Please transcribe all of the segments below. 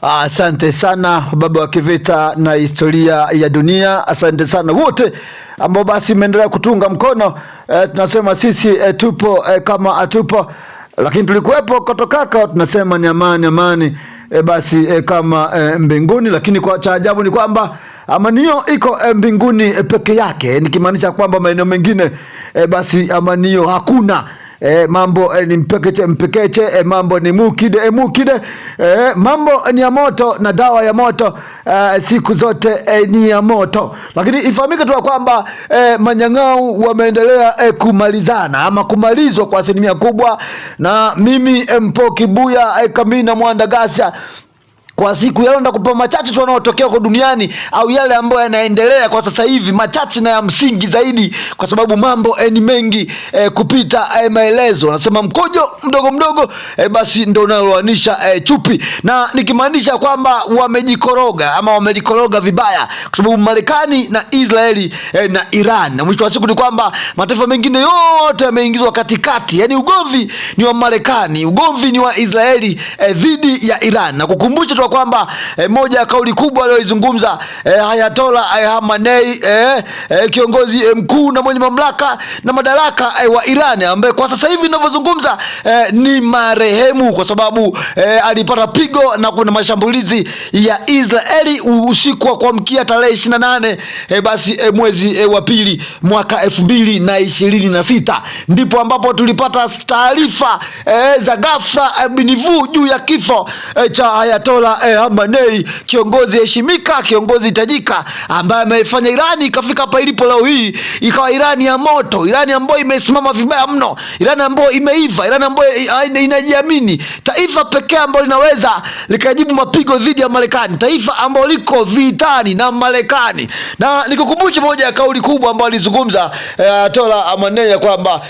Asante sana baba wa kivita na historia ya dunia. Asante sana wote ambao basi mmeendelea kutunga mkono. Tunasema sisi tupo kama atupo, lakini tulikuwepo kotokaka. Tunasema ni amani, amani basi kama mbinguni. Lakini kwa cha ajabu ni kwamba amani hiyo iko mbinguni peke yake, nikimaanisha kwamba maeneo mengine basi amani hiyo hakuna. Mambo ni mpekeche mpekeche, mambo ni mukide mukide, mambo ni ya moto na dawa ya moto siku zote ni ya moto. Lakini ifahamike tu kwamba manyang'au wameendelea kumalizana ama kumalizwa kwa asilimia kubwa, na mimi Mpoki Buya Kamina Mwanda Gasia kwa siku ya leo ndakupa machache tu yanayotokea kwa duniani au yale ambayo yanaendelea kwa sasa hivi, machache na ya msingi zaidi, kwa sababu mambo ni mengi kupita maelezo. Nasema mkojo mdogo mdogo basi ndo unaloanisha chupi, na nikimaanisha kwamba wamejikoroga ama wamejikoroga vibaya, kwa sababu Marekani na Israeli na Iran, na mwisho wa siku ni kwamba mataifa mengine yote yameingizwa katikati. Yani ugomvi ni wa Marekani, ugomvi ni wa Israeli dhidi ya Iran, na kukumbusha tu kwamba moja ya kauli kubwa aliyoizungumza Ayatollah Khamenei kiongozi mkuu na mwenye mamlaka na madaraka wa Iran ambaye kwa sasa hivi ninavyozungumza ni marehemu kwa sababu alipata pigo na kuna mashambulizi ya Israeli usiku wa kuamkia tarehe 28 basi mwezi wa pili mwaka 2026 ndipo ambapo tulipata taarifa za ghafla binivu juu ya kifo cha Ayatollah Khamenei, kiongozi heshimika, kiongozi tajika ambaye ameifanya Irani ikafika hapa ilipo leo hii, ikawa Irani ya moto, Irani ambayo imesimama vibaya mno, Irani ambayo imeiva, Irani ambayo inajiamini, taifa pekee ambalo linaweza likajibu mapigo dhidi ya Marekani, taifa ambalo liko vitani na Marekani. Na nikukumbushe moja ya kauli kubwa ambayo alizungumza Ayatollah Khamenei ya kwamba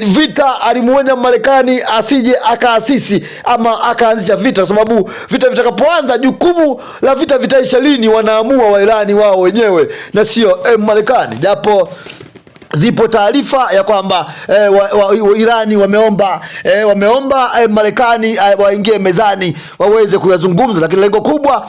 vita alimuonya Marekani asije akaasisi ama akaanzisha vita, kwa sababu vita vitakapoanza jukumu la vita vitaisha lini wanaamua Wairani wao wenyewe na sio Marekani, japo zipo taarifa ya kwamba Irani wameomba Marekani waingie mezani waweze kuyazungumza, lakini lengo kubwa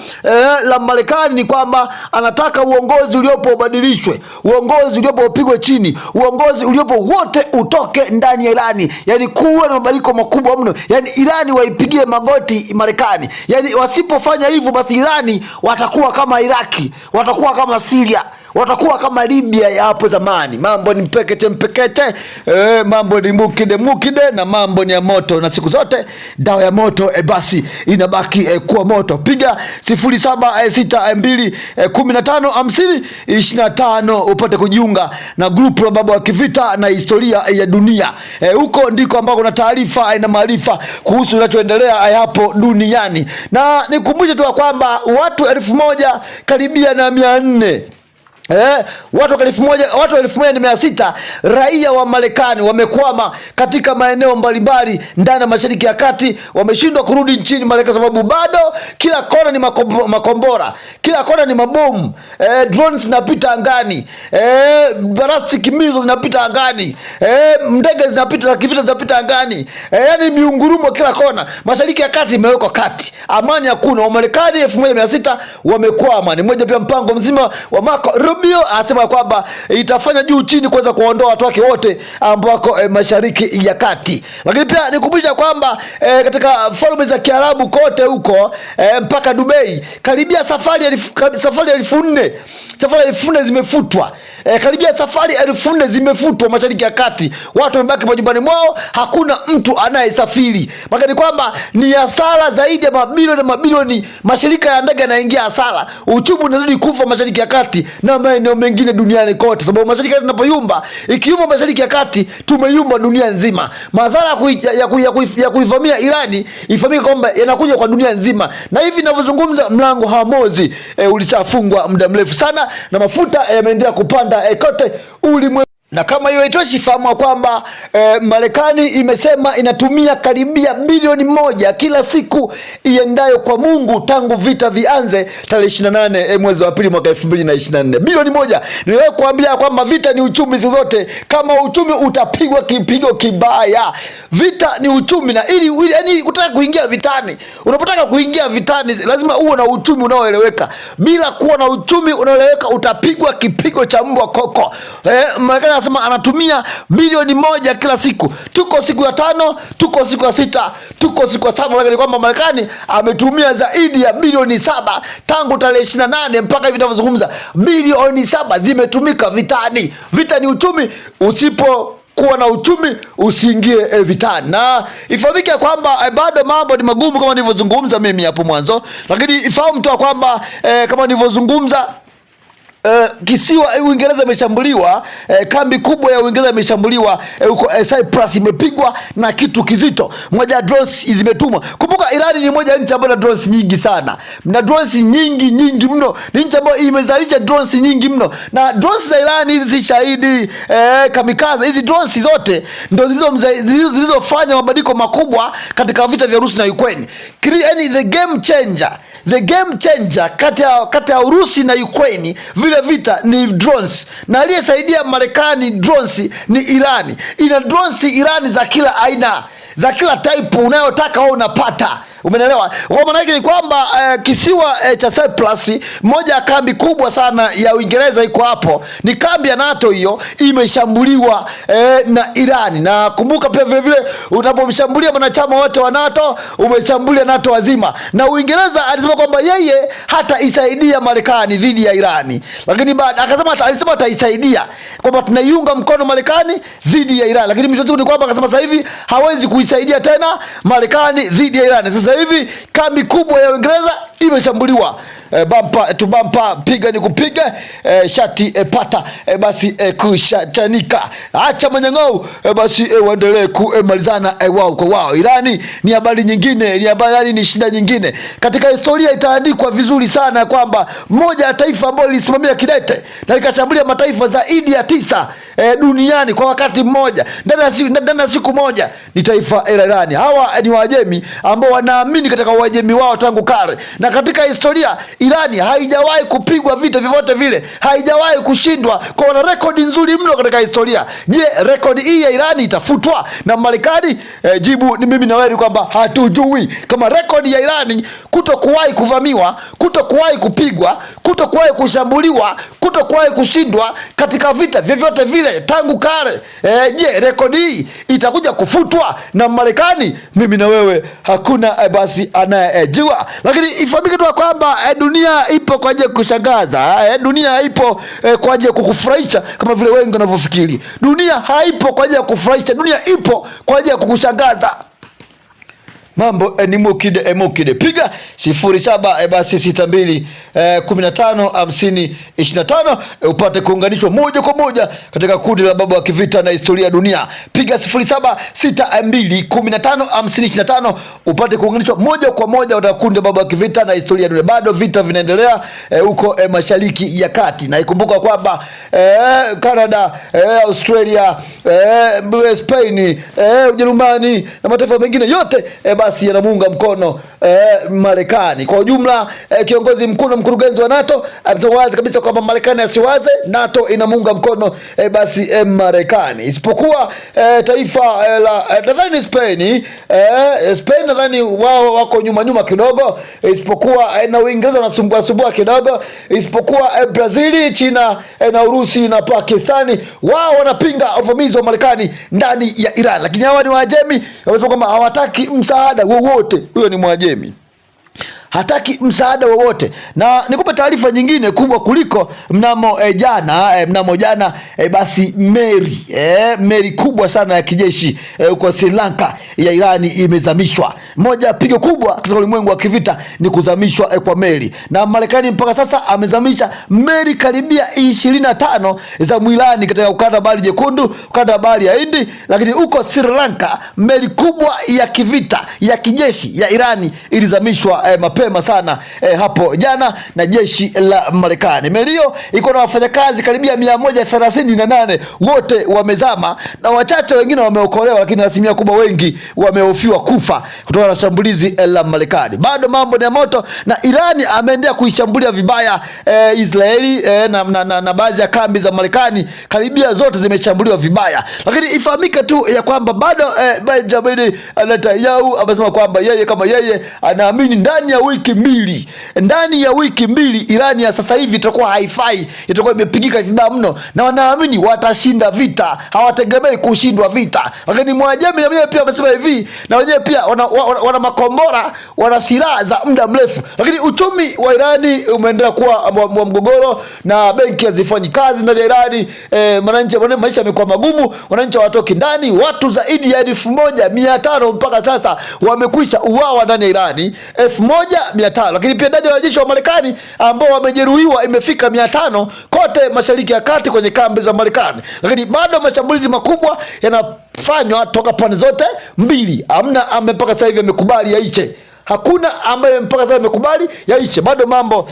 la Marekani ni kwamba anataka uongozi uliopo ubadilishwe, uongozi uliopo upigwe chini, uongozi uliopo wote utoke ndani ya Irani, yani kuwe na mabadiliko makubwa mno, yani Irani waipigie magoti Marekani. Yani wasipofanya hivyo, basi Irani watakuwa kama Iraki, watakuwa kama Syria, watakuwa kama Libya ya hapo zamani. Mambo ni mpekeche mpekeche, mambo ni mukide mukide, na mambo ni ya moto, na siku zote dawa ya moto basi inabaki kuwa moto. Piga 0762 15 50 25 upate kujiunga na grupu la Baba wa Kivita na historia ya dunia. Huko ndiko ambako na taarifa na maarifa kuhusu kinachoendelea hapo duniani, na nikumbushe tu kwamba watu 1000 karibia na 400 watu 1000, watu 1600 raia wa Marekani wamekwama katika maeneo mbalimbali ndani ya Mashariki ya Kati, wameshindwa kurudi nchini Marekani sababu bado kila kona ni makombora, kila kona ni mabomu, drones zinapita angani, ballistic missiles zinapita angani, ndege zinapita za kivita zinapita angani, yani miungurumo kila kona. Mashariki ya Kati imewekwa kati, amani hakuna. Wamarekani 1600 wamekwama. Ni moja pia mpango mzima wa Marco Rubio anasema kwamba itafanya juu chini kuweza kuondoa watu wake wote ambao wako Mashariki ya Kati. Lakini pia nikumbusha kwamba katika falme za Kiarabu kote huko mpaka Dubai karibia safari 4000 safari 4000 zimefutwa. Karibia safari 4000 zimefutwa Mashariki ya Kati. Watu wamebaki majumbani mwao, hakuna mtu anayesafiri. Maana ni kwamba ni hasara zaidi ya mabilioni na mabilioni, mashirika ya ndege yanaingia hasara, uchumi unazidi kufa Mashariki ya Kati na maeneo mengine duniani kote, sababu Mashariki ya Kati tunapoyumba, ikiyumba Mashariki ya Kati tumeyumba dunia nzima. Madhara ya kuivamia Irani ifahamike kwamba yanakuja kwa dunia nzima, na hivi ninavyozungumza mlango Hormuz ulishafungwa muda mrefu sana, na mafuta yameendelea kupanda kote ulimwengu. Na kama hiyo haitoshi, fahamu kwamba Marekani imesema inatumia karibia bilioni 1 kila siku iendayo kwa Mungu tangu vita vianze tarehe 28 mwezi wa pili mwaka 2024. Bilioni 1. Niliwahi kuambia kwamba vita ni uchumi siku zote. Kama uchumi utapigwa kipigo kibaya, vita ni uchumi, na ili yani utaka kuingia vitani, unapotaka kuingia vitani lazima uwe na uchumi unaoeleweka. Bila kuwa na uchumi unaoeleweka utapigwa kipigo cha mbwa koko. Marekani anasema anatumia bilioni 1 kila siku. Tuko siku ya 5, tuko siku ya 6, tuko siku ya 7. Ni kwamba Marekani ametumia zaidi ya bilioni 7 tangu tarehe 28 mpaka hivi tunavyozungumza. Bilioni 7 zimetumika vitani. Vita ni uchumi, usipo kuwa na uchumi usiingie vitani. Na ifahamike kwamba bado mambo ni magumu kama nilivyozungumza mimi hapo mwanzo, lakini ifahamu tu kwamba kama nilivyozungumza kisiwa Uingereza imeshambuliwa, kambi kubwa ya Uingereza imeshambuliwa huko Cyprus imepigwa na kitu kizito, moja ya drones zimetumwa. Kumbuka Irani ni moja ya nchi ambayo ina drones nyingi sana, na drones nyingi nyingi mno, ni nchi ambayo imezalisha drones nyingi mno, na drones za Irani hizi si shahidi kamikaze, hizi drones zote ndio zilizofanya mabadiliko makubwa katika vita vya Urusi na Ukraine. Yani the game changer, the game changer kati ya Urusi na Ukraine vile vita ni drones, na aliyesaidia Marekani drones ni Irani. Ina drones Irani za kila aina, za kila type unayotaka wewe unapata. Umeelewa? Kwa maana yake ni kwamba kisiwa cha Cyprus, moja ya kambi kubwa sana ya Uingereza iko hapo, ni kambi ya NATO hiyo, imeshambuliwa na Irani. Na kumbuka pia vile vile unapomshambulia mwanachama wote wa NATO umeshambulia NATO wazima. Na Uingereza alisema kwamba yeye hata isaidia Marekani dhidi ya Irani, lakini baada akasema, alisema ataisaidia kwamba tunaiunga mkono Marekani dhidi ya Irani, lakini mwisho ni kwamba akasema sasa hivi hawezi kuisaidia tena Marekani dhidi ya Irani. Sasa hivi kambi kubwa ya Uingereza imeshambuliwa. Bampa tu bampa, piga ni kupiga, shati pata basi kushachanika. Acha manyang'au basi waendelee kumalizana wao kwa wao. Irani ni habari nyingine, ni habari, ni shida nyingine. Katika historia itaandikwa vizuri sana kwamba moja ya taifa ambalo lilisimamia kidete na likashambulia mataifa zaidi ya 9 duniani kwa wakati mmoja ndani ya siku moja ni taifa la Irani. Hawa ni Waajemi ambao wanaamini katika Uajemi wao tangu kale, na katika historia Irani haijawahi kupigwa vita vyovyote vile, haijawahi kushindwa, kwa wana rekodi nzuri mno katika historia. Je, rekodi hii ya Irani itafutwa na Marekani? Jibu ni mimi na wewe kwamba hatujui kama rekodi ya Irani kutokuwahi kuvamiwa, kutokuwahi kupigwa, kutokuwahi kushambuliwa, kutokuwahi kushindwa katika vita vyovyote vile tangu kale. Je, rekodi hii itakuja kufutwa na Marekani? Mimi na wewe hakuna basi anayejua. Lakini ifahamike tu kwamba dunia ipo kwa ajili ya kushangaza. Dunia ipo kwa ajili ya kukufurahisha kama vile wengi wanavyofikiri. Dunia haipo kwa ajili ya kufurahisha, dunia ipo kwa ajili ya kukushangaza. Mambo ni mukide mukide. Piga 07 basi 62 15 50 25 upate kuunganishwa moja kwa moja katika kundi la Baba wa Kivita na Historia ya Dunia. Piga 07 62 15 50 25 upate kuunganishwa moja kwa moja katika kundi la Baba wa Kivita na Historia ya Dunia. Bado vita vinaendelea huko Mashariki ya Kati, na ikumbuka kwamba Canada, Australia, Spain, Ujerumani na mataifa mengine yote basi yanamuunga mkono Marekani kwa ujumla. Kiongozi mkuu na mkurugenzi wa NATO amesema wazi kabisa kwamba Marekani asiwaze, NATO inamuunga mkono basi Marekani, isipokuwa taifa la nadhani ni Spain, Spain nadhani wao wako nyuma nyuma kidogo, isipokuwa na Uingereza wanasumbua sumbua kidogo, isipokuwa Brazili, China na Urusi na Pakistani wao wanapinga uvamizi wa Marekani ndani ya Iran, lakini hawa ni Waajemi wamesema kwamba hawataki msaada wowote. Huyo ni Mwajemi, hataki msaada wowote. Na nikupe taarifa nyingine kubwa kuliko mnamo jana mnamo jana basi meli kubwa sana ya kijeshi huko Sri Lanka ya Irani imezamishwa. Moja ya pigo kubwa katika ulimwengu wa kivita ni kuzamishwa kwa meli, na Marekani mpaka sasa amezamisha meli karibia 25 za Mwirani katika ukanda wa bahari Jekundu, ukanda wa bahari ya Hindi, lakini huko Sri Lanka meli kubwa ya kivita ya kijeshi ya Irani ilizamishwa mapema. mapema sana hapo jana na jeshi la Marekani. Meli hiyo iko na wafanyakazi karibia 138, wote wamezama na wachache wengine wameokolewa, lakini asilimia kubwa wengi wamehofiwa kufa kutokana na shambulizi la Marekani. Bado mambo ni ya moto na Irani ameendelea kuishambulia vibaya Israeli na baadhi ya kambi za Marekani karibia zote zimeshambuliwa vibaya, lakini ifahamike tu ya kwamba bado Benjamin Netanyahu amesema kwamba yeye kama yeye anaamini ndani ya wiki mbili, ndani ya wiki mbili Irani ya sasa hivi itakuwa haifai, itakuwa imepigika vibaya mno, na wanaamini watashinda vita, hawategemei kushindwa vita. Lakini Mwajemi na wenyewe pia wamesema hivi, na wenyewe pia wana makombora, wana silaha za muda mrefu, lakini uchumi wa Irani umeendelea kuwa wa mgogoro na benki hazifanyi kazi ndani ya Irani. Wananchi maisha yamekuwa magumu, wananchi hawatoki ndani. Watu zaidi ya 1500 mpaka sasa wamekwisha uawa ndani ya Irani, 1500. Lakini pia idadi ya wanajeshi wa Marekani ambao wamejeruhiwa imefika 500 kote Mashariki ya Kati kwenye kambi za Marekani. Lakini bado mashambulizi makubwa yanafanywa toka pande zote mbili. Hamna ambaye mpaka sasa hivi amekubali yaiche, hakuna ambaye mpaka sasa amekubali yaishe. Bado mambo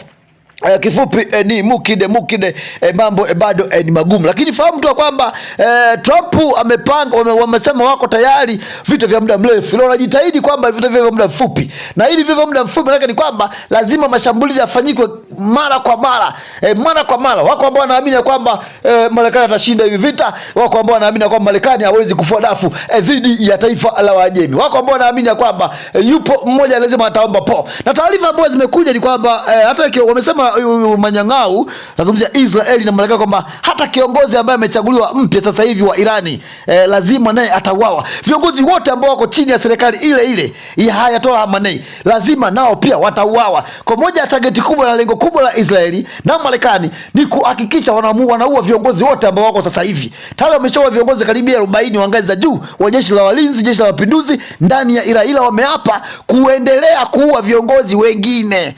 kifupi ni mukide mukide, mambo bado ni magumu, lakini fahamu tu kwamba Trump amepanga, wamesema wako tayari vita vya muda mrefu, ila wanajitahidi kwamba vita vya muda mfupi, na ili vita vya muda mfupi maana ni kwamba lazima mashambulizi yafanyike mara kwa mara, mara kwa mara. Wako ambao wanaamini kwamba Marekani atashinda hivi vita, wako ambao wanaamini kwamba Marekani hawezi kufua dafu dhidi ya taifa la Waajemi, wako ambao wanaamini kwamba yupo mmoja lazima ataomba po, na taarifa ambazo zimekuja ni kwamba hata wamesema Manyang'au, nazungumzia Israeli na Marekani, kwamba hata kiongozi ambaye amechaguliwa mpya sasa hivi wa Irani lazima naye atauawa. Viongozi wote ambao wako chini ya serikali ile ile ya Ayatollah Khamenei lazima nao pia watauawa. Kwa moja ya targeti kubwa na lengo kubwa la Israeli na Marekani ni kuhakikisha wanaua viongozi wote ambao wako sasa hivi. Tayari wameshaua viongozi karibia 40 wa ngazi za juu wa jeshi la walinzi, jeshi la mapinduzi ndani ya Irani, ila wameapa kuendelea kuua viongozi wengine.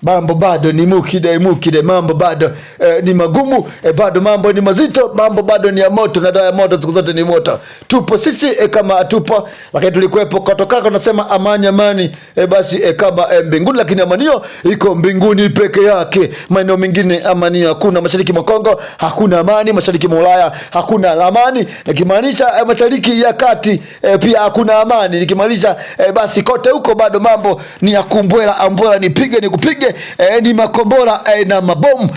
Mambo bado ni mukide mukide, mambo bado ni magumu bado mambo ni mazito, mambo bado ni ya moto, na dawa ya moto siku zote ni moto. Tupo sisi kama tupo, lakini tulikuwepo kotokako, tunasema amani amani, basi kama mbinguni, lakini amani hiyo iko mbinguni peke yake. Maeneo mengine amani hakuna. Mashariki mwa Kongo hakuna amani, mashariki mwa Ulaya hakuna amani, nikimaanisha mashariki ya kati pia hakuna amani, nikimaanisha basi kote huko bado mambo ni ya kumbwela ambwela, nipige nikupige, ni makombora na mabomu.